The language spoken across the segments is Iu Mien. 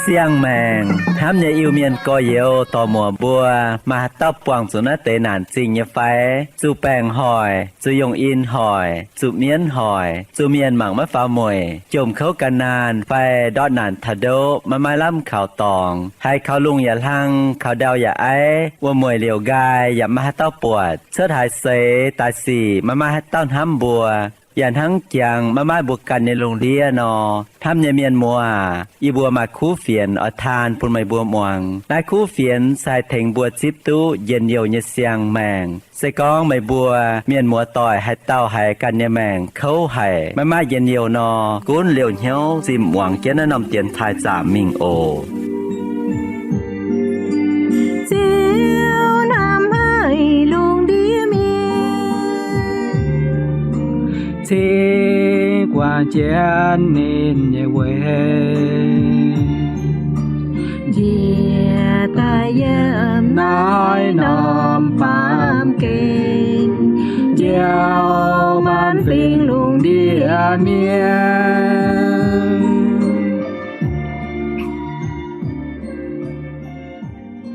Siang-maengc hnamv nyei Iu-Mienh gorx-youz dorc-muoc mbuo, maaih haaix dauh buangh zuqc naaiv deix naanc zingh nyei fai? Zuqc baengc hoic, zuqc yungh in hoic, zuqc mienv hoic, zuqc mienh mangc maiv faaux mueic, jomc kouv gan naanh fai ndortv naanc taux ndoqv, maiv maaih lamh kaux dorngx, haiz kaux lungh yaac hlang, kaux ndau yaac aiv, wuom-mueic liouc nqaai yaac maiv maaih haaix dauh buatc, cuotv haaix seix daaih sic maiv maaih haaix dauh hnamv mbuo, yaac hnangv jangx maiv maaih mbuo ganh nyei lungh ndiev nor, hnamv nyei mienh muoz aac, yie mbuo maaih kuv fienx oix taan bun meih mbuo muangx. Naaiv kuv fienx se haih tengx mbuo zipv duqv njien-youh nyei siang-maengc. Se gorngv meih mbuo mienh muoz-doic haaix dauh haiz ganh nyei maengc kouv haic, maiv maaih njien-youh nor, gunv liouh hnyouv zinh muangx jienv naaiv norm dienx taaih zaamc mingh oc. Ziouv hnamv haic lungh ndiev mienh, cingx guangc jienv ninh nyei weic, njiec daaih yiem naaiv norm baamh gen, njoux maanc fingx lungh ndiev mienh.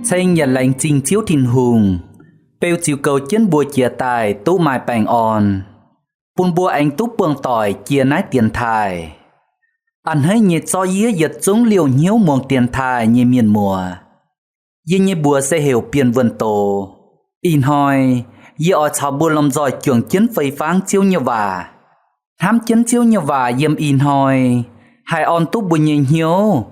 Ceng yaac laengz zingh Ziouv Tin-Hungh, beu ziux goux jienv mbuo jiex daaih duqv maaih baengh orn, bun mbuo aengx duqv buangh doic jiex naaiv dienx taaih. A'hneiv nyei zorqv yie yietc zungv liouh hnyouv muangx dienx taaih nyei mienh muoz. Yie nyei mbuox se heuc Bienh Wuonh Doz. Ih hnoi yie oix caux mbuo lomh nzoih juangc jienv fei fangv Ziouv nyei waac. Hnamv jienv Ziouv nyei waac yiem ih hnoi haih orn duqv mbuo nyei hnyouv,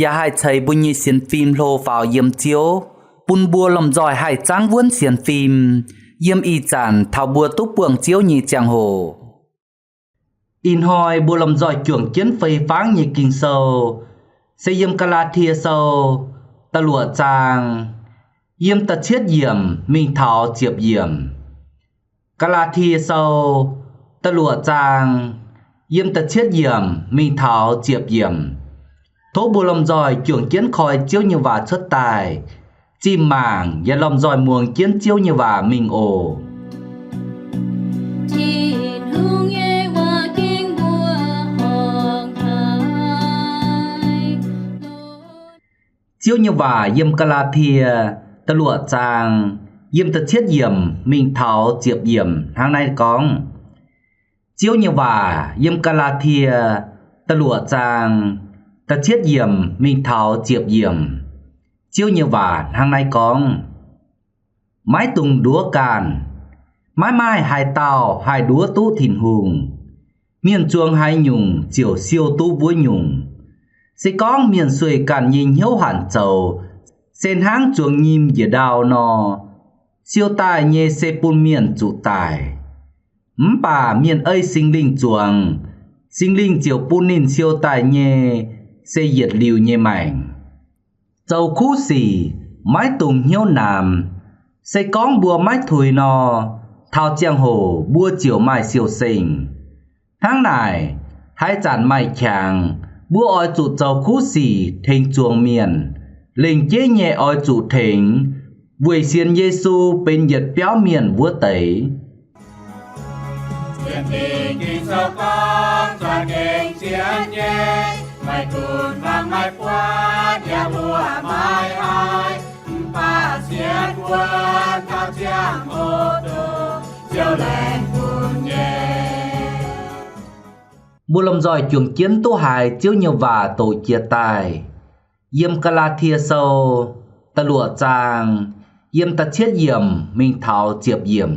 yaac haih ceix mbuo nyei sienx fim hlo faaux yiem Ziouv, bun mbuo lomh nzoih haih zaangv wuonv sienx fim yiem ih zanc taux mbuo duqv buangh Ziouv nyei ziangh hoc. Ih hnoi mbuo lomh nzoih juangc jienv fei fangv nyei Ging-Sou se yiem Gaa^laa^tie Sou da'luoqc zaang, yiem da'cietv yiemc mingh taux ziepc yiemc. Gaa^laa^tie Sou da'luoqc zaang, yiem da'cietv yiemc mingh taux ziepc yiemc. Tov mbuo lomh nzoih juangc jienv koi Ziouv nyei waac cuotv daaih, zinh mangc yaac lomh nzoih muangx jienv Ziouv nyei waac mingh oc. Tin-Hungh nyei waac gengh mbuox horngh haic. Ziouv nyei waac yiem Gaa^laa^tie da'luoqc zaang, yiem da'cietv yiemc mingh taux ziepc yiemc hnangv naaiv gorngv. Ziouv nyei waac yiem Gaa^laa^tie da'luoqc zaang, da'cietv yiemc mingh taux ziepc yiemc. Ziouv nyei waac hnangv naaiv gorngv, maiv dungx nduov ganh. Maiv maaih haaix dauh haih nduov duqv Tin-Hungh. Mienh zuangx haaix nyungc ziouc siou duqv wuov nyungc. Se gorngv mienh sueih ganh nyei hnyouv hanc zoux, se hnangv zuangx nyim njiec ndau nor, siou daaih nyei se bun mienh zuqc daic. Mv baac mienh ei Singx Lingh zuangx, Singx Lingh ziouc bun ninh siou daaih nyei se yietc liuz nyei maengc. Zoux kuv sic maiv dungx hnyouv namx. Se gorngv mbuo maiv tuix nor, taux ziangh hoc mbuo ziouc maaih siou-sengh. Hnangv naaic, haaix zanc maaih qangx, mbuo oix zuqc zoux kuv sic tengx zuangx mienh. Lengc jeiv nyei oix zuqc tengx, weic sienx Yesu benx yietc biauv mienh wuov deix. Mbuo lomh nzoih juangc jienv duqv haiz Ziouv nyei waac doqc jiez daaih. Yiem Gaa^laa^tie Sou da'luoqc zaang, yiem da'cietv yiemc mingh taux ziepc yiemc.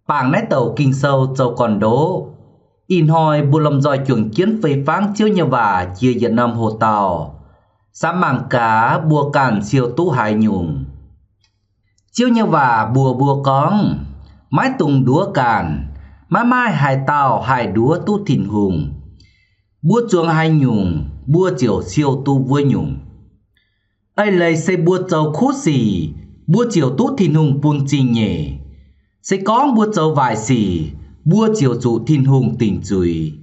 Bangc naaiv douc Ging-Sou zoux gorn-ndoqv. Ih hnoi mbuo lomh nzoih juangc jienv fei fangv Ziouv nyei waac jiex yietc norm hoc-dauh, samx mangc gaax mbuo ganh siou duqv haaix nyungc. Ziouv nyei waac mbuox mbuo gorngv, maiv dungx nduov ganh. Maiv maaih haaix dauh haih nduov duqv Tin-Hungh. Mbuo zuangx haaix nyungc, mbuo ziouc siou duqv wuov nyungc. Eix leiz se mbuo zoux kuv sic, mbuo ziouc duqv Tin-Hungh bun zingh nyeic. Se gorngv mbuo zoux waaic sic, mbuo ziouc zuqc Tin-Hungh dingc zuiz.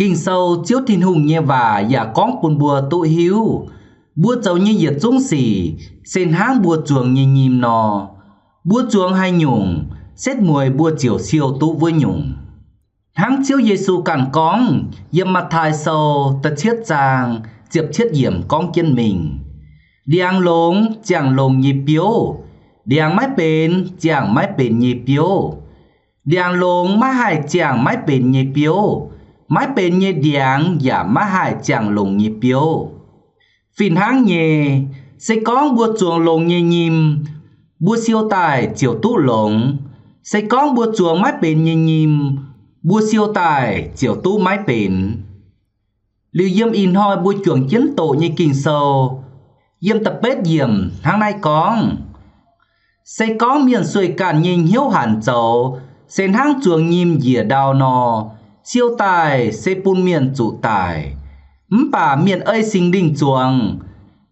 Ging-Sou Ziouv Tin-Hungh nyei waac yaac gorngv bun mbuo duqv hiuv, mbuo zoux nyei yietc zungv sic se hnangv mbuo zuangx nyei nyim nor. Mbuo zuangx haaix nyungc, setv mueiz mbuo ziouc siou duqv wuov nyungc. Hnangv Ziouv Yesu ganh gorngv yiem Matv^taai Sou da'cietv zaang ziepc cietv yiemc gorngv jienv mingh, Ndiangx longx ziangh longx nyei biouv, ndiangx maiv benx ziangh maiv benx nyei biouv. Ndiangx longx maiv haih ziangh maiv benx nyei biouv, maiv benx nyei ndiangx yaac maiv haih ziangh longx nyei biouv. Fih hnangv nyei, se gorngv mbuo zuangx longx nyei nyim, mbuo siou daaih ziouc duqv longx. Se gorngv mbuo zuangx maiv benx nyei nyim, mbuo siou daaih ziouc duqv maiv benx. Liuz yiem ih hnoi mbuo juangc jienv doqc nyei Ging-Sou, yiem da'betv yiemc hnangv naaiv gorngv, Se gorngv mienh sueih ganh nyei hnyouv hanc zoux se hnangv zuangx nyim njiec ndau nor, siou daaih se bun mienh zuqc daic. Mv baac mienh ei Singx Lingh zuangx,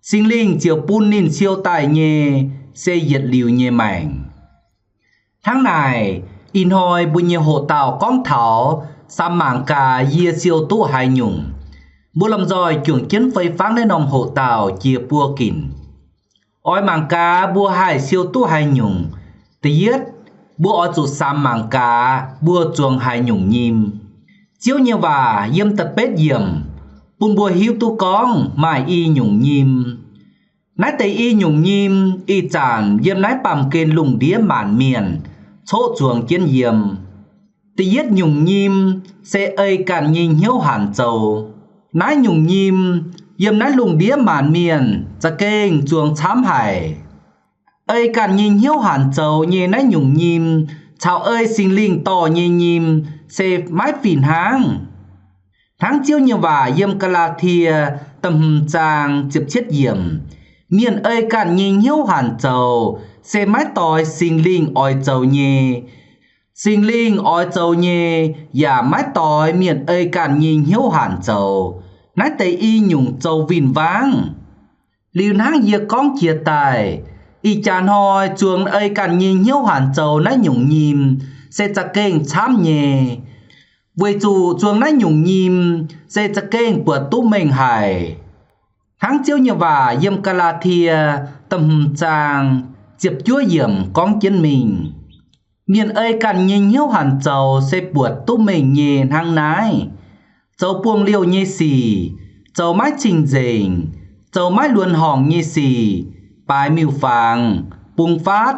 Singx Lingh ziouc bun ninh siou daaih nyei se yietc liuz nyei maengc. Hnangv naaic, ih hnoi mbuo nyei hoqc dauh gorngv taux samx mangc gaax yie siou duqv haaix nyungc. Mbuo lomh nzoih juangc jienv fei fangv naaiv norm hoqc dauh jiex buo ginc. Oix mangc gaax mbuo haih siou duqv haaix nyungc. Da'yietv, mbuo oix zuqc samx mangc gaax mbuo zuangx haaix nyungc nyim. Ziouv nyei waac yiem da'betv yiemc bun mbuo hiuv duqv gorngv maaih i nyungc nyim. Naaiv deix i nyungc nyim ih zanc yiem naaiv baamh gen lungh ndiev maanc mienh coqv zuangx jienv yiem. Da'yietv nyungc nyim se ei ganh nyei hnyouv hanc zoux. Naaiv nyungc nyim yiem naaiv lungh ndiev maanc mienh za'gengh zuangx camv haic. Ei ganh nyei hnyouv hanc zoux nyei naaiv nyungc nyim caux ei Singx Lingh dorh nyei nyim se maiv fih hnangv. Hnangv Ziouv nyei waac yiem Gaa^laa^tie da'hmz zaang ziepc cietv yiemc, mienh ei ganh nyei hnyouv hanc zoux se maiv doix Singx Lingh oix zoux nyei. Singx Lingh oix zoux nyei yaac maiv doix mienh ei ganh nyei hnyouv hanc zoux. Naaiv deix i nyungc zoux win-wangv. Liuz hnangv yie gorngv jiex daaih, ih jaax hnoi zuangx ei ganh nyei hnyouv hanc zoux naaiv nyungc nyim se za'gengh camv nyei, weic zuqc zuangx naaiv nyungc nyim se za'gengh buatc duqv mengh haic. Hnangv Ziouv nyei waac yiem Gaa^laa^tie da'hmz zaang ziepc juov yiemc gorngv jienv mingh, mienh ei ganh nyei hnyouv hanc zoux se buatc duqv mengh nyei hnangv naaiv: zoux buangh liouh nyei sic, zoux maiv cing-nzengc, zoux maiv luonx-horngc nyei sic, baaix miuc-fangx, bungx faatv,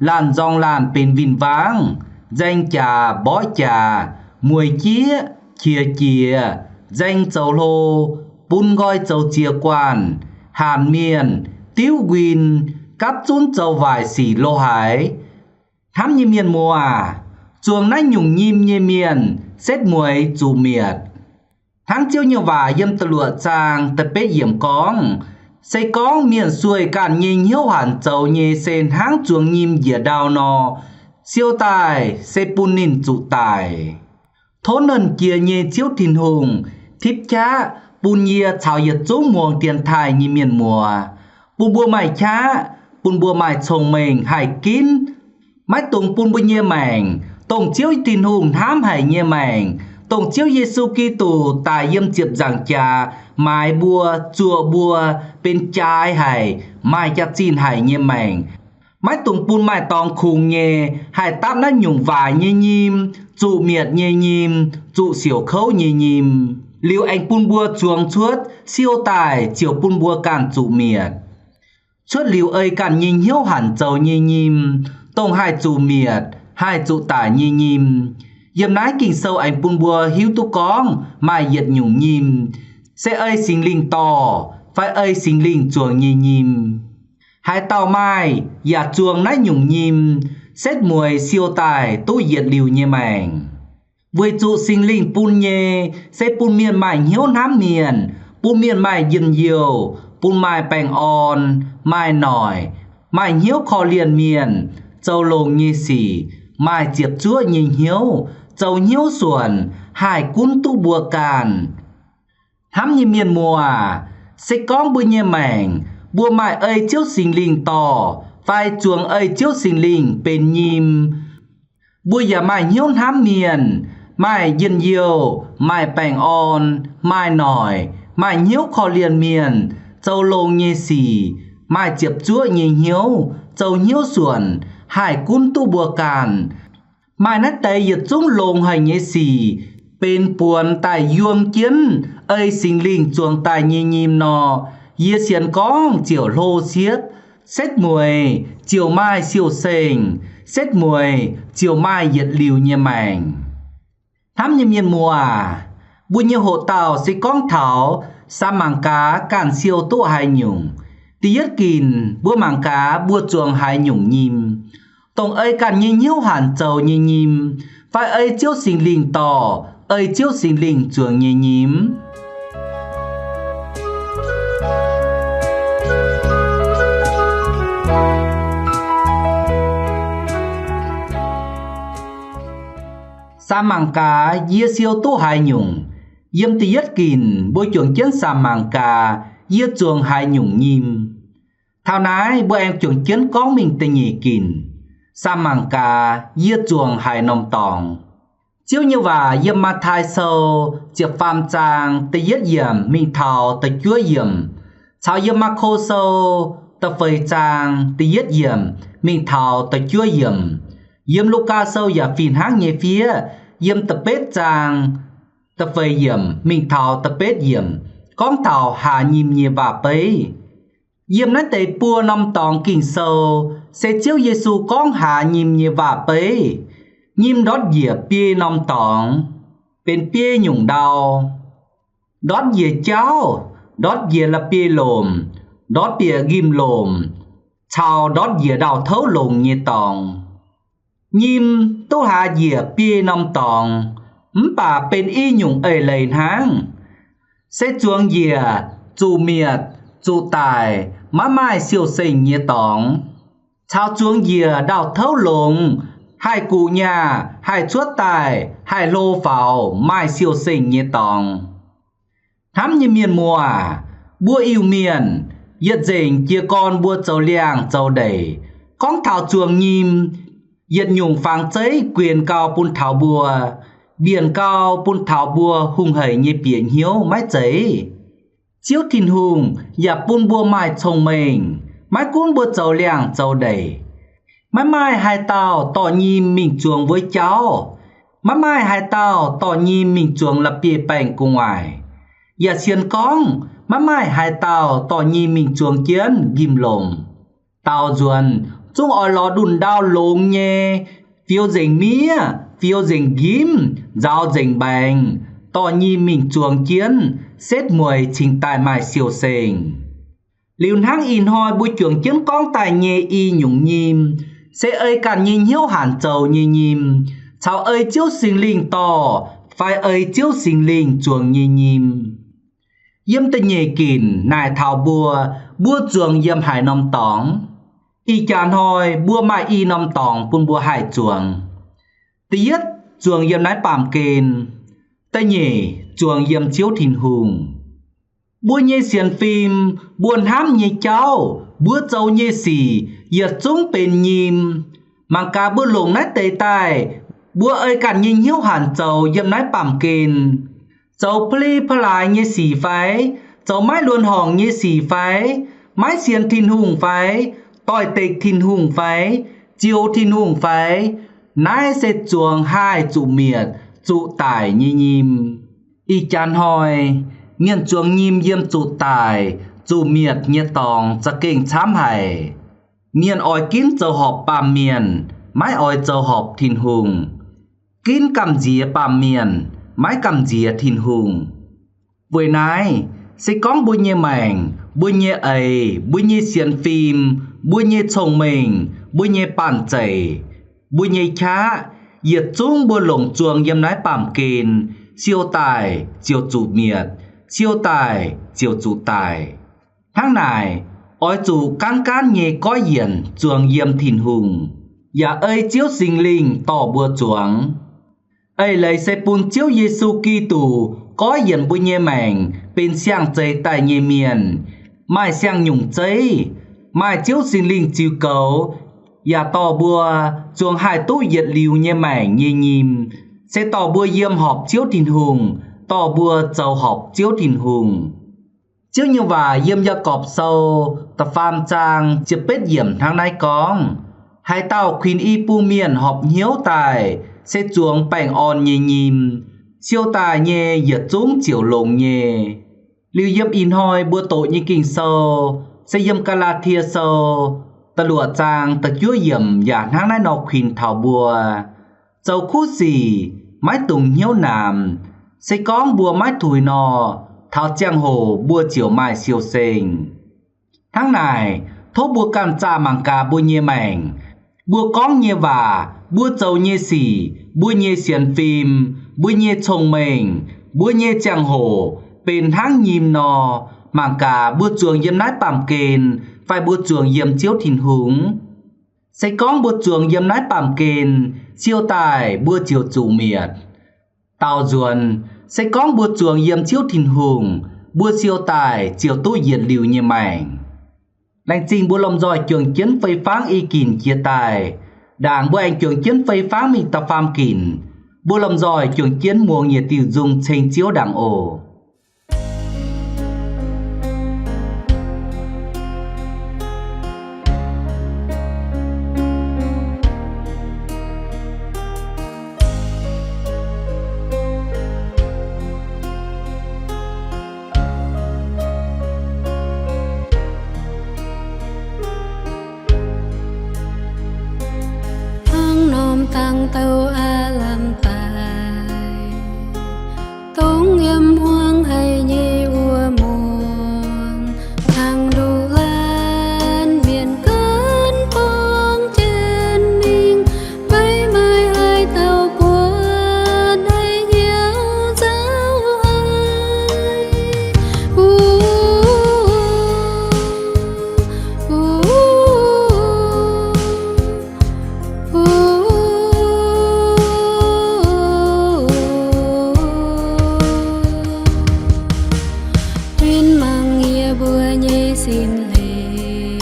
laanh nzorng laanh benx win-wangv, nzaeng jaax mborqv jaax, mueiz jieqv, qiex jiez, nzaeng zoux hlo, bun nqoi zoux ziex guanh, hanc mienh, diuv nquin, gapv zunv zoux waaic sic lo haic. Hnamv nyei mienh muoz aac, zuangx naaiv nyungc nyim nyei mienh setv mueiz zuqc mietc. Hnangv Ziouv nyei waac yiem da'luoqc zaang da'betv yiemc gorngv, se gorngv mienh sueih ganh nyei hnyouv hanc zoux nyei se hnangv zuangx nyim njiec ndau nor, siou daaih se bun ninh zuqc daic. Tov Nernh Jiex nyei Ziouv Tin-Hungh tipv qaqv bun yie caux yietc zungv muangx dienx taaih nyei mienh muoz, bun mbuo maaih qaqv, bun mbuo maaih cong-mengh haih ginv, maiv dungx bun mbuo nyei maengc, dongh Ziouv Tin-Hungh hnamv haic nyei maengc, dongh Ziouv Yesu Giduc daic yiem ziepc nzaangc jaax maaiz mbuo, zuoqc mbuo, benx jaaix haic, maaih jaax-zinh haic nyei maengc, maiv dungx bun maaih dorngx kungx nyei haih dapv naaiv nyungc waaic nyei nyim, zuqc mietc nyei nyim, zuqc siouc kouv nyei nyim. Liuz aengx bun mbuo zuangx cuotv siou daaih ziouc bun mbuo ganh zuqc mietc. Cuotv liuz ei ganh nyei hnyouv hanc zoux nyei nyim, dongh haih zuqc mietc, haih zuqc daic nyei nyim. Yiem naaiv Ging-Sou aengx bun mbuo hiuv duqv gorngv maaih yietc nyungc nyim, se ei Singx Lingh dorh fai ei Singx Lingh zuangx nyei nyim. Haaix dauh maaih yaac zuangx naaiv nyungc nyim, setv mueiz siou daaih duqv yietc liuz nyei maengc. Weic zuqc Singx Lingh bun nyei se bun mienh maaih hnyouv hnamv mienh, bun mienh maaih njien-youh, bun maaih baengh orn, maaih noic, maaih hnyouv korv-lienh mienh, zoux longx nyei sic, maaih ziepc zuoqv nyei hnyouv, zoux hnyouv suonc, haih gunv duqv mbuo ganh. Hnamv nyei mienh muoz aac, se gorngv mbuo nyei maengc, mbuo maaih ei Ziouv Singx Lingh dorh fai zuangx ei Ziouv Singx Lingh benx nyim, mbuo yaac maaih hnyouv hnamv mienh, maaih njien-youh, maaih baengh orn, maaih noic, maaih hnyouv korv-lienh mienh, zoux longx nyei sic, maaih ziepc zuoqv nyei hnyouv, zoux hnyouv suonc, haih gunv duqv mbuo ganh. Maaih naaiv deix yietc zungv longx haic nyei sic benx buonx daaih yuom jienv ei Singx Lingh zuangx daaih nyei nyim nor, yie sienx gorngv ziouc hlo siepv, setv mueiz ziouc maaih siou-sengh, setv mueiz ziouc maaih yietc liuz nyei maengc. Hnamv nyei mienh muoz aac, mbuo nyei hoqc dauh se gorngv taux samx mangc gaax ganh siou duqv haaix nyungc. Da'yietv ginc mbuo mangc gaax mbuo zuangx haaix nyungc nyim, dongh ei ganh nyei hnyouv hanc zoux nyei nyim, fai ei Ziouv Singx Lingh dorh, ei Ziouv Singx Lingh zuangx nyei nyim. Samx mangc gaax yie siou duqv haaix nyungc. Yiem da'yietv ginc mbuo juangc jienv samx mangc gaax yie zuangx haaix nyungc nyim. Taux naaiv mbuo aengx juangc jienv gorngv mingh da'nyeic ginc, samx mangc gaax yie zuangx haaix norm dorngx. Ziouv nyei waac yiem Matv^taai Sou ziepc faam zaang da'yietv yiemc mingh taux da'juov yiemc, caux yiem Maako Sou da'feix zaang da'yietv yiemc mingh taux da'juov yiemc, yiem Lugaa Sou yaac fih hnangv nyei fiev, yiem da'betv zaang da'feix yiemc mingh taux da'betv yiemc, gorngv taux haaz nyim nyei waac-beiv. Yiem naaiv deix buo norm dorngx Ging-Sou se Ziouv Yesu gorngv haaz nyim nyei waac-beiv. Nyim ndortv njiec biei norm dorngx, benx biei nyungc ndau. Ndortv njiec jauv, ndortv njiec la'bieiv-lomc, ndortv bieqc nqimv-lomc, caux ndortv njiec ndau-touv longx nyei dorngx. Nyim duqv haaz njiec biei norm dorngx, mv baac benx i nyungc eix leiz hnangv. Se zuangx njiec zuqc mietc, zuqc daic, maiv maaih siou-sengh nyei dorngx, caux zuangx njiec ndau-touv longx, haih guqc nyaah, haih cuotv daaih, haih hlo faaux, maaih siou-sengh nyei dorngx. Hnamv nyei mienh muoz aac, mbuo Iu-Mienh yietc nzengc jiez gorn mbuo zoux liangh zoux ndeic. Gorngv taux zuangx nyim, yietc nyungc fangx zeiv guenx gau bun taux mbuo, mbienc gau bun taux mbuo hungh haic nyei bieqc hnyouv maiv zeiz? Ziouv Tin-Hungh yaac bun mbuo maaih cong-mengh, maiv gunv mbuo zoux liangh zoux ndeic. Maiv maaih haaix dauh dorh nyim mingh zuangx wuov jauv. Maiv maaih haaix dauh dorh nyim mingh zuangx la'bieiv-baengh gu'nguaaic. Yaac sienx gorngv maiv maaih haaix dauh dorh nyim mingh zuangx jienv nqimv-lomc. Daaux nzuonx zungv oix lorz ndunh ndau longx nyei, fioux nzengc miev, fioux nzengc nqimv, nzaaux nzengc mbaengx, dorh nyim mingh zuangx jienv, setv mueiz cingx daaih maaih siou-sengh. Liuz hnangv ih hnoi mbuo juangc jienv gorngv daaih nyei i nyungc nyim, se ei ganh nyei hnyouv hanc zoux nyei nyim, caux ei Ziouv Singx Lingh dorh fai ei Ziouv Singx Lingh zuangx nyei nyim. Yiem da'nyeic ginc naaic taux mbuo, mbuo zuangx yiem haaix norm dorngx? Ih jaax hnoi mbuo maaih i norm dorngx bun mbuo haih zuangx. Da'yietv, zuangx yiem naaiv baamh gen. Da'nyeic, zuangx yiem Ziouv Tin-Hungh. Mbuo nyei sienx fim, mbuo hnamv nyei jauv, mbuo zoux nyei sic, yietc zungv benx nyim. Mangc gaax mbuo longc naaiv deix daaih, mbuo ei ganh nyei hnyouv hanc zoux yiem naaiv baamh gen. Zoux pa'li pa'laaix nyei sic fai? Zoux maiv luonx horngc nyei sic fai? Maiv sienx Tin-Hungh fai? Doix-dekc Tin-Hungh fai? Ziux Tin-Hungh fai? Naaiv se zuangx haih zuqc mietc, zuqc daic nyei nyim. Ih jaax hnoi, mienh zuangx nyim yiem zuqc daic, zuqc mietc nyei dorngx za'gengh camv haic. Mienh oix ginv zoux horpc baamh mienh, maiv oix zoux horpc Tin-Hungh. Ginv gamh nziex baamh mienh, maiv gamh nziex Tin-Hungh. Weic naaiv, se gorngv mbuo nyei maengc, mbuo nyei eix, mbuo nyei sienx fim, mbuo nyei cong-mengh, mbuo nyei banh zeic, mbuo nyei qaqv, yietc zungv mbuo longc zuangx yiem naaiv baamh gen, siou daaih ziouc zuqc mietc, siou daaih ziouc zuqc daic. Hnangv naaic, oix zuqc gaanv gaanv nyei goiv yienc zuangx yiem Tin-Hungh, yaac ei Ziouv Singx Lingh dorh mbuo zuangx. Eix leiz se bun Ziouv Yesu Giduc goiv yienc mbuo nyei maengc benx siang-zeix daaih nyei mienh, maaih siang-nyungc zeiv, maaih Ziouv Singx Lingh ziux goux, yaac dorh mbuo zuangx haih duqv yietc liuz nyei maengc nyei nyim, se dorh mbuo yiem horpc Ziouv Tin-Hungh, dorh mbuo zoux horpc Ziouv Tin-Hungh. Ziouv nyei waac yiem Yaagorpc Sou da'faam zaang ziepc betv yiemc hnangv naaiv gorngv, Haaix dauh kuinx i bung mienh horpc hnyouv daaih, se zuangx baengh orn nyei nyim. Siou daaih nyei yietc zungv ziouc longx nyei. Liuz yiem ih hnoi mbuo doqc nyei Ging-Sou se yiem Gaa^laa^tie Sou da'luoqc zaang da'juov yiemc yaac hnangv naaiv nor kuinx taux mbuo, zoux kuv sic, maiv dungx hnyouv naamx. Se gorngv mbuo maiv tuix nor, taux ziangh hoc mbuo ziouc maaih siou-sengh. Hnangv naaic, tov mbuo ganh zaah mangc gaax mbuo nyei maengc. Mbuo gorngv nyei waac, mbuo zoux nyei sic, mbuo nyei sienx fim, mbuo nyei cong-mengh, mbuo nyei ziangh hoc benx hnangv nyim nor, mangc gaax mbuo zuangx yiem naaiv baamh gen fai mbuo zuangx yiem Ziouv Tin-Hungh? Se gorngv mbuo zuangx yiem naaiv baamh gen, siou daaih mbuo ziouc zuqc mietc. Daaux nzuonx, se gorngv mbuo zuangx yiem Ziouv Tin-Hungh, mbuo siou daaih ziouc duqv yietc liuz nyei maengc. Laengz zingh mbuo lomh nzoih juangc jienv fei fangv i ginc jiex daaih. Ndaangc mbuo aengx juangc jienv fei fangv mingh da'faam ginc, mbuo lomh nzoih juangc jienv muangx yietc diuh nzung ceng Ziouv ndaangc oc. Hnangv norm dangh douh aav lamh daic, dongh yiem hmuangv haic nyei wuom-muonz, hnangv nduqc laanh mienh gaanv borngz jienv mingh, maiv maaih haaix dauh buatc haiz hnyouv nzauh haic. Huin mangc yie mbuo nyei sin hlen,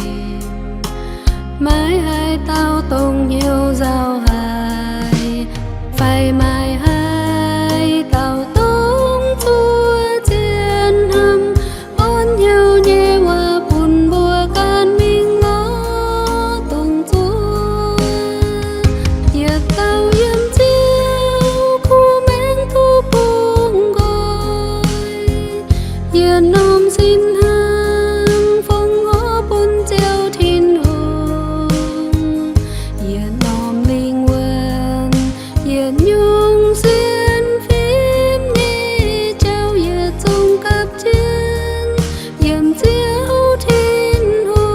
maiv haaix dauh dongh hnyouv nzauh haic, fai maaih haaix dauh dongh zuov zien hnamv orn hnyouv nyei waac bun mbuo ganh mingh lorz dongh zuov. Yietc dauh yiem Ziouv kuv maengx duqv bungx nqoi, yietc norm sin hnangv fongc horv bun Ziouv Tin-Hungh, yietc norm lingh wuonh, yietc nyungc sienx fim nyei jauv yietc zungv gapv jienv yiem Ziouv Tin-Hungh.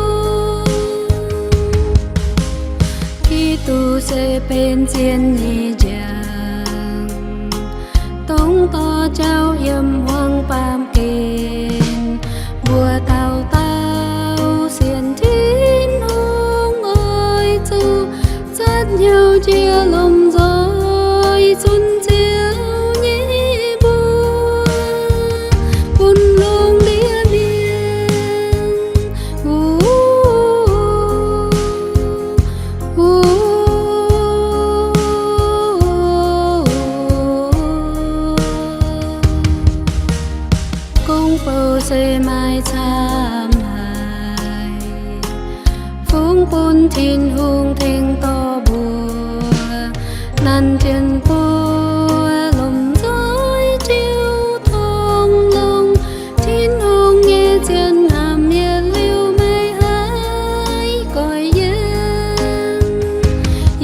Giduc se benx zien nyei njang, dongh dorh jauv yiem hmuangv baamh gen. Mbuo dauh dauh sienx Tin-Hungh oix zuqc zatv hnyouv jiex lomh nzoih zunc Ziouv nyei mbuox, bun lungh ndiev mienh Gong-bou se maaih camv haic, fungx bun Tin-Hungh tengx dorh mbuo. Nanv jienv buo lomh nzoih jiu tong longx, Tin-Hungh nyei zien hnamv yietc liuz maiv haih goix yiem.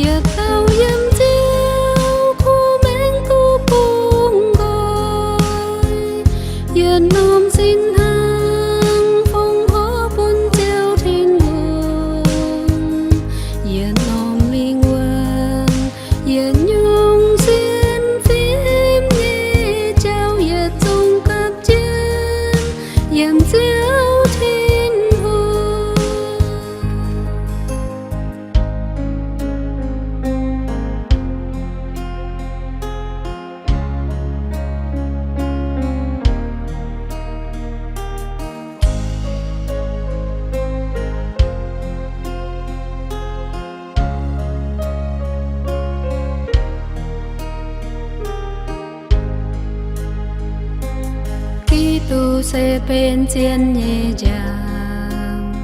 Yietc dauh yiem Ziouv kuv maengx duqv bungx nqoi, yietc norm sin hnangv fongc horv bun Ziouv Tin-Hungh, yietc norm se benx zien nyei njang,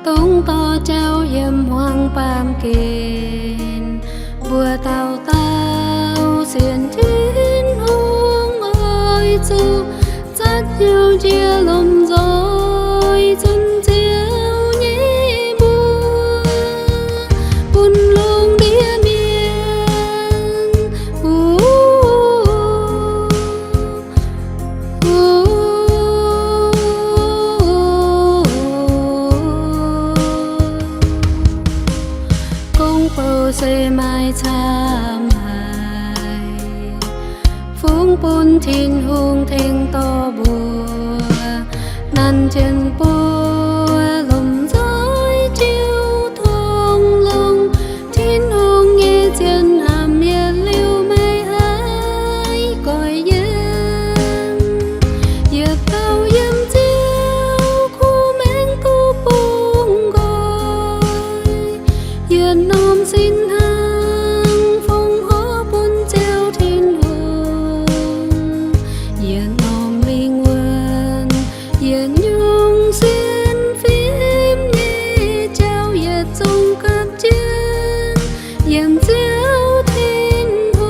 dongh dorh jauv yiem hmuangx baamh gen. Mbuo dauh dauh sienx Tin-Hungh oix zuqc zatv hnyouv njiec lomh nzoih zunh Ziouv nyei mbuox bun lungh ndiev mienh. Gong-bou se maaih camv haic, fungx bun Tin-Hungh tengx dorh mbuo. Nanv jienv buo lomh nzoih Ziouv tong longx. Tin-Hungh nyei zien hnamv yietc liuz maiv haih goiv yiem. Yietc dauh yiem Ziouv kuv maengx duqv bungx nqoi. Yietc norm sin hnangv fongc horc bun Ziouv Tin-Hungh. Yietc norm lingh wuonh, yietc nyungc sienx fim nyei jauv yietc zungv gapv jienv yiem Ziouv Tin-Hungh.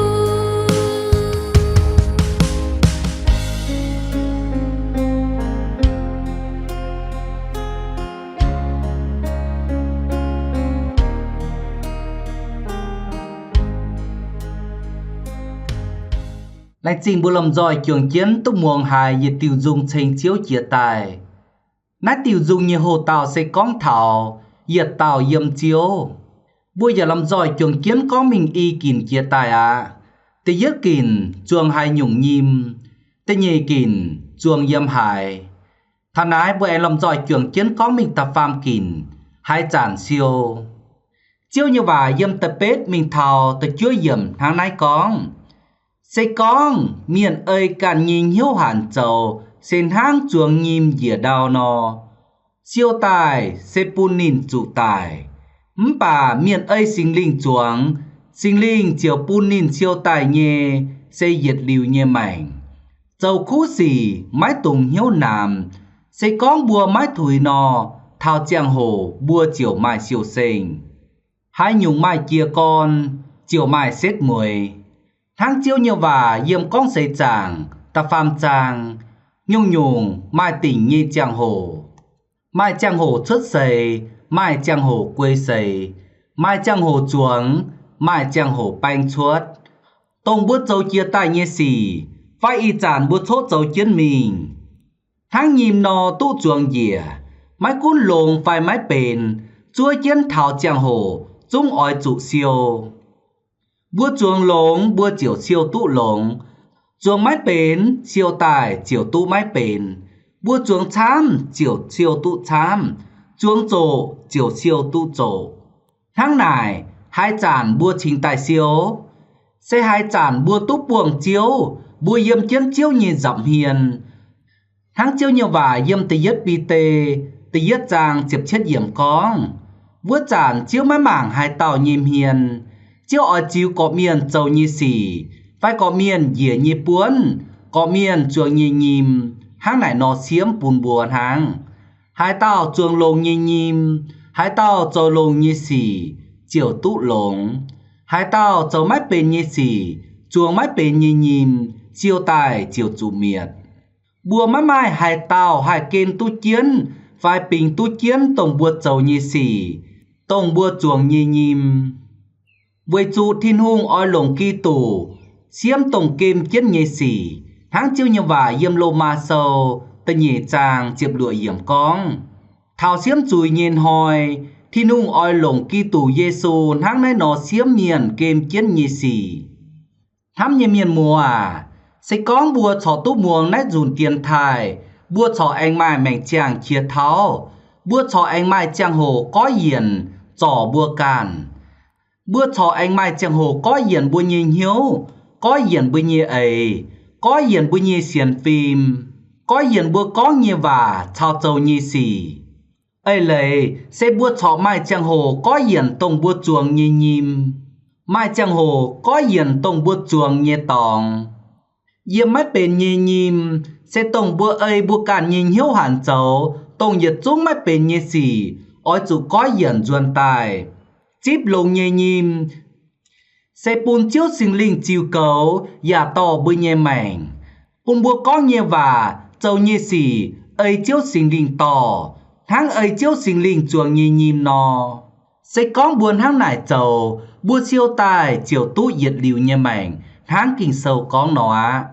Laengz zingh mbuo lomh nzoih juangc jienv duqv muangx haiz yietc diuh nzung ceng Ziouv jiex daaih. Naaiv diuh nzung nyei houx-dauh se gorngv taux yietc dauh yiem Ziouv. Mbuo yaac lomh nzoih juangc jienv gorngv mingh i ginc jiex daaih aqv. Da'yietv ginc zuangx haaix nyungc nyim, da'nyeic ginc zuangx yiem haaix. Taux naaiv mbuo aengx lomh nzoih juangc jienv gorngv mingh da'faam ginc, haaix zanc siou. Ziouv nyei waac yiem da'betv mingh taux da'juov yiemc hnangv naaiv gorngv, se gorngv mienh ei ganh nyei hnyouv hanc zoux se hnangv zuangx nyim njiec ndau nor, siou daaih se bun ninh zuqc daic. Mv baac mienh ei Singx Lingh zuangx, Singx Lingh ziouc bun ninh siou daaih nyei se yietc liuz nyei maengc. Zoux kuv sic maiv dungx hnyouv namx, se gorngv mbuo maiv tuix nor, taux ziangh hoc mbuo ziouc maaih siou-sengh. Haaix nyungc maaih jiez gorn, ziouc maaih setv mueiz. Hnangv Ziouv nyei waac yiem Gorngv Seix Zaangc da'faam zaang, nyungc-nyungc maaih dingc nyei ziangh hoc. Maaih ziangh hoc cuotv seix, maaih ziangh hoc guei seix, maaih ziangh hoc zuangx, maaih ziangh hoc baeng cuotv. Dongh mbuo zoux jiex daaih nyei sic, fai ih zanc mbuo coqv zoux jienv mingh, hnangv nyim nor duqv zuangx njiec, maiv gunv longx fai maiv benx, zuov jienv taux ziangh hoc zungv oix zuqc siou. Mbuo zuangx longx mbuo ziouc siou duqv longx, zuangx maiv benx siou daaih ziouc duqv maiv benx, mbuo zuangx camv ziouc siou duqv camv, zuangx zoqc ziouc siou duqv zoqc. Hnangv naaic, haaix zanc mbuo cingx daaih siou? Se haaix zanc mbuo duqv buangh Ziouv, mbuo yiem jienv Ziouv nyei nza'hmien. Hnangv Ziouv nyei waac yiem da'yietv Bide da'yietv zaang ziepc cietv yiemc gorngv, wuov zanc Ziouv maiv mangc haaix dauh nyei hmien. Ziouv oix ziux gorqv-mienh zoux nyei sic, fai gorqv-mienh njiec nyei buonv, gorqv-mienh zuangx nyei nyim, hnangv naaic nor siemv bun mbuo hnangv. Haaix dauh zuangx longx nyei nyim, haaix dauh zoux longx nyei sic, ziouc duqv longx. Haaix dauh zoux maiv benx nyei sic, zuangx maiv benx nyei nyim, siou daaih ziouc zuqc mietc. Mbuo maiv maaih haaix dauh haih gen duqv jienv fai bingx duqv jienv dongh mbuo zoux nyei sic, dongh mbuo zuangx nyei nyim. Weic zuqc Tin-Hungh oix longc Giduc siemv dongh gem jienv nyei sic, hnangv Ziouv nyei waac yiem Lomaa Sou da'nyeic zaang ziepc luoqc yiemc gorngv, taux siemv zuiz nyei hnoi, Tin-Hungh oix longc Giduc Yesu hnangv naaiv nor siemv mienh gem jienv nyei sic. Hnamv nyei mienh muoz aac, se gorngv mbuo corc duqv muangx naaiv nzunc dienx taaih, mbuo corc aengx maaih maengc ziangh qiex tauv. Mbuo corc aengx maaih ziangh hoc goiv yienc zorc mbuo ganh. Mbuo corc aengx maaih ziangh hoc goiv yienc mbuo nyei hnyouv, goiv yienc mbuo nyei eix, goiv yienc mbuo nyei sienx fim, goiv yienc mbuo gorngv nyei waac caux zoux nyei sic. Eix leiz se mbuo corc maaih ziangh hoc goiv yienc dongh mbuo zuangx nyei nyim, maaih ziangh hoc goiv yienc dongh mbuo zuangx nyei dorngx. Yiem maiv benx nyei nyim se dongh mbuo ei mbuo ganh nyei hnyouv hanc zoux, dongh yietc zungv maiv benx nyei sic oix zuqc goiv yienc nzuonx daaih. Zipv longx nyei nyim se bun Ziouv Singx Lingh ziux goux yaac dorh mbuo nyei maengc, bun mbuo gorngv nyei waac, zoux nyei sic ei Ziouv Singx Lingh dorh, hnangv ei Ziouv Singx Lingh zuangx nyei nyim nor. Se gorngv mbuo hnangv naaic zoux, mbuo siou daaih ziouc duqv yietc liuz nyei maengc, hnangv Ging-Sou gorngv nor aqv.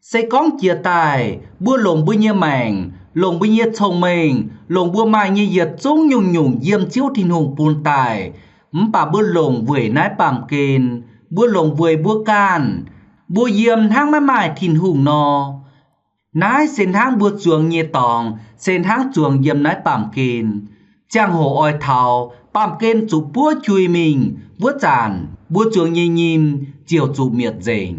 Se gorngv jiex daaih mbuo longc mbuo nyei maengc, longc mbuo nyei cong-mengh, longc mbuo maaih nyei yietc zungv nyungc-nyungc yiem Ziouv Tin-Hungh bun daaih, mv baac mbuo longc weic naaiv baamh gen, mbuo longc weic mbuo ganh, mbuo yiem hnangv maiv maaih Tin-Hungh nor, naaiv se hnangv mbuo zuangx nyei dorngx se hnangv zuangx yiem naaiv baamh gen. Ziangh hoc oix taux, baamh gen zuqc buov jui mingh wuov zanc, mbuo zuangx nyei nyim ziouc zuqc mietc nzengc.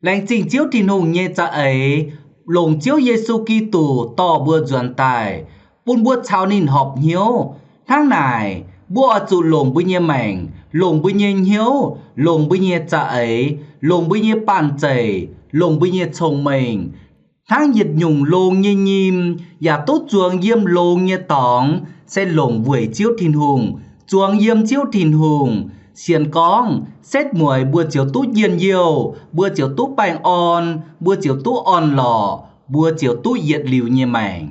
Laengz zingh Ziouv Tin-Hungh nyei za'eix, longc Ziouv Yesu Giduc dorh mbuo nzuonx daaih, bun mbuo caux ninh horpc hnyouv. Hnangv naaic, mbuo oix zuqc longc mbuo nyei maengc, longc mbuo nyei hnyouv, longc mbuo nyei za'eix, longc mbuo nyei banh zeic, longc mbuo nyei cong-mengh, hnangv yietc nyungc longx nyei nyim, yaac duqv zuangx yiem longx nyei dorngx, se longc weic Ziouv Tin-Hungh, zuangx yiem Ziouv Tin-Hungh. Sienx gorngv setv mueiz mbuo ziouc duqv njien-youh, mbuo ziouc duqv baengh orn, mbuo ziouc duqv orn-lorqc, mbuo ziouc duqv yietc liuz nyei maengc.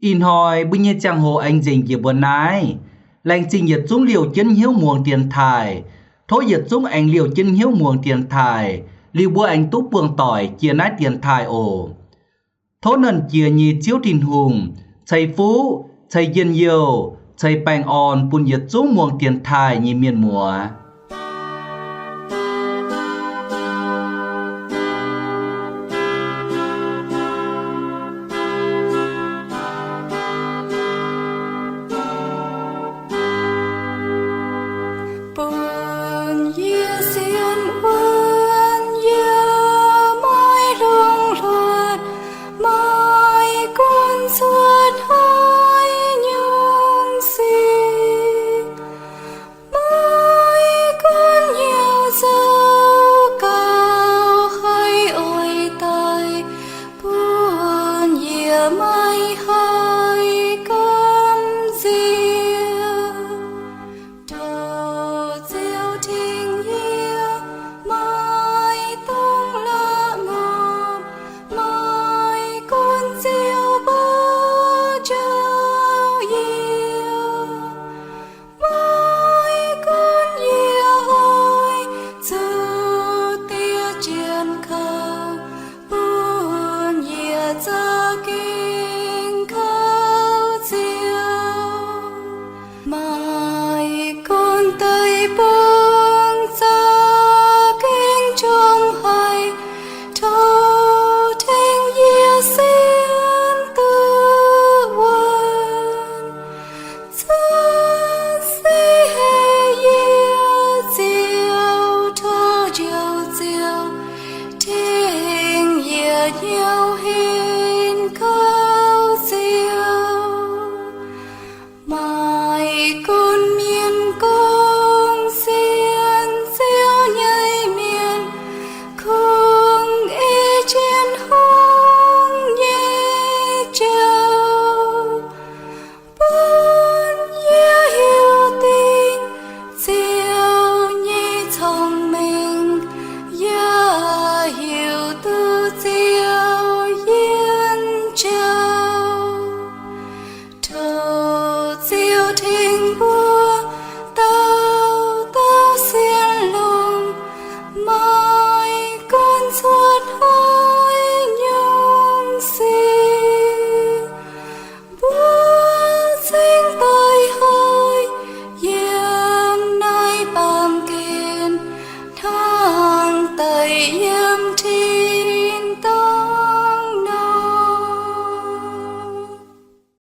Ih hnoi mbuo nyei ziangh hoc aengx nzengc njiec mbuo naaiv. Laengz zingh yietc zungv liouh jienv hnyouv muangx dienx taaih. Tov yietc zungv aengx liouh jienv hnyouv muangx dienx taaih, liuz mbuo aengx duqv buangh doic jiex naaiv dienx taaih oc. Tov Nernh Jiex nyei Ziouv Tin-Hungh ceix fuqv, ceix njien-youh, ceix baengh orn bun yietc zungv muangx dienx taaih nyei mienh muoz. Bun yie sienx wuonv, yie maiv hlungx hluotv, maiv gunv cuotv hnoi nyungc sic, maiv gunv hnyouv zoux gauh haih oix daic, bun yie maiv haih gamh nziex. Tov Ziouv tengx yie, maiv dungx la'ngopv, maiv gunv Ziouv mbuox njaaux yie, maiv gunv yie oix zuqc diex jienv kouv, bun yie za'gengh kouv Ziouv. Maiv gunv deic-bung za'gengh njongc haic, tov tengx yie sienx duqv wuonv. Cuotv seix haic yie Ziouv, tov njoux Ziouv tengx yie hnyouv henv kouv Ziouv. Maiv gunv mienh gorngv sienx Ziouv nyei mienh kungx ei jienv hungh nyei jauv, bun yie hiuv duqv Ziouv nyei cong-mengh, yaac hiuv duqv Ziouv yiem jauv. Tov Ziouv tengx mbuo dauh dauh sienx longx, maiv gunv cuotv hnoi nyungc sic, mbuo cingx daaih haih yiem naaiv baamh gen hnangv deix yie